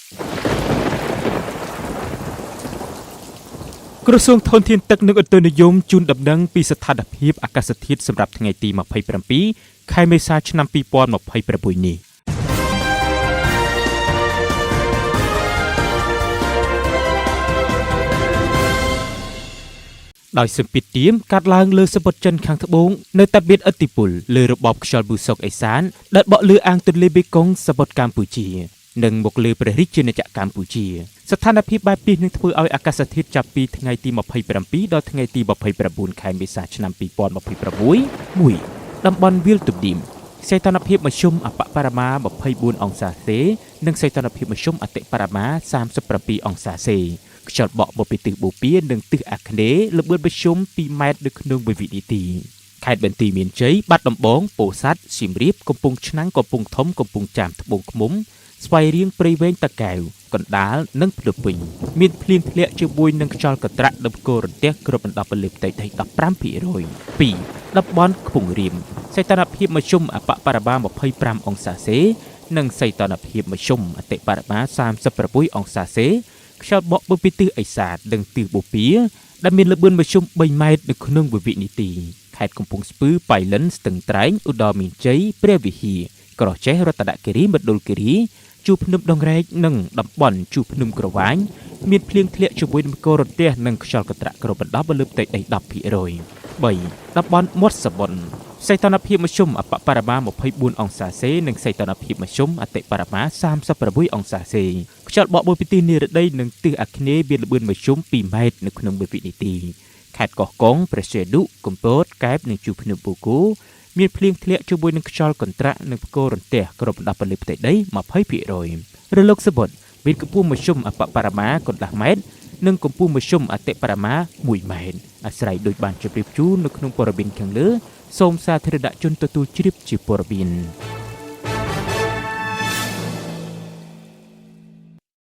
ក្រសួងធនធានទឹកនិងឧតុនិយមជូនដំណឹងពីស្ថានភាពអាកាសធាតុសម្រាប់ថ្ងៃទី27ខែមេសាឆ្នាំ2026នេះដោយសម្ពាធទៀមកាត់ឡើងលើសមុទ្រចិនខាងត្បូងនៅតែមានឥទ្ធិពលលើរបបខ្យល់មូសុកអេសានដែលបក់លើអាងទន្លេមេគង្គសមុទ្រកម្ពុជា និងមកលើព្រះរាជាណាចក្រកម្ពុជាស្ថានភាពបែបនេះនឹងធ្វើឲ្យអាកាសធាតុចាប់ពីថ្ងៃទី27ដល់ថ្ងៃទី29ខែមេសាឆ្នាំ2026មួយតំបន់វាលទំនាបសីតុណ្ហភាពមធ្យមអបបរមា24អង្សាសេនិងសីតុណ្ហភាពមធ្យមអតិបរមា37អង្សាសេខ្យល់បក់មកពីទិសបូព៌ានិងទិសអាគ្នេយ៍ល្បឿនមធ្យម2ម៉ែត្រនៅក្នុងមួយវិនាទីខេត្តបន្ទាយមានជ័យបាត់ដំបងពោធិ៍សាត់សៀមរាបកំពង់ឆ្នាំងកំពង់ធំកំពង់ចាមត្បូងឃ្មុំស្វាយរៀងព្រៃវែងតាកែវកណ្ដាលនិងភ្នំពេញមានភ្លៀងធ្លាក់ជាមួយនឹងខ្យល់កន្ត្រាក់និងផ្គររន្ទះគ្របដណ្ដប់លើផ្ទៃដី15% 2តំបន់ខ្ពង់រាមសីតុណ្ហភាពមធ្យមអបបរមា25អង្សាសេនិងសីតុណ្ហភាពមធ្យមអតិបរមា36អង្សាសេខ្យល់បក់មកពីទិសឦសាននិងទិសបូព៌ាដែលមានល្បឿនមធ្យម3ម៉ែត្រនៅក្នុងមួយវិនាទីខេត្តកំពង់ស្ពឺប៉ៃលិនស្ទឹងត្រែងឧត្តរមានជ័យព្រះវិហារក្រចេះរតនគិរីមណ្ឌលគិរីជួរភ្នំដងរែកនិងតំបន់ជួរភ្នំក្រវាញមានភ្លៀងធ្លាក់ជាមួយនឹងផ្គររន្ទះនិងខ្យល់កន្ត្រាក់គ្របដណ្ដប់លើផ្ទៃដី10% 3តំបន់មាត់សមុទ្រសីតុណ្ហភាពមធ្យមអបបរមា24អង្សាសេនិងសីតុណ្ហភាពមធ្យមអតិបរមា36អង្សាសេខ្យល់បក់មួយពីទិសនិរតីនិងទិសអាគ្នេយ៍មានល្បឿនមធ្យម2ម៉ែត្រនៅក្នុងមួយវិនាទីខេត្តកោះកុងព្រះសីហនុកំពតកែបនិងជួរភ្នំបូកូមានភ្លៀងធ្លាក់ជាមួយនឹងខ្យល់កន្ត្រាក់និងផ្គររន្ទះគ្របដណ្ដប់លើផ្ទៃដី20%រលកសមុទ្រមានកម្ពស់មធ្យមអបបរមាកន្លះម៉ែត្រនិងកម្ពស់មធ្យមអតិបរមា1ម៉ែត្រអាស្រ័យដោយបានជម្រាបជូននៅក្នុងព័ត៌មានខាងលើសូមសាធារណជនទទួលជ្រាបជាព័ត៌មាន។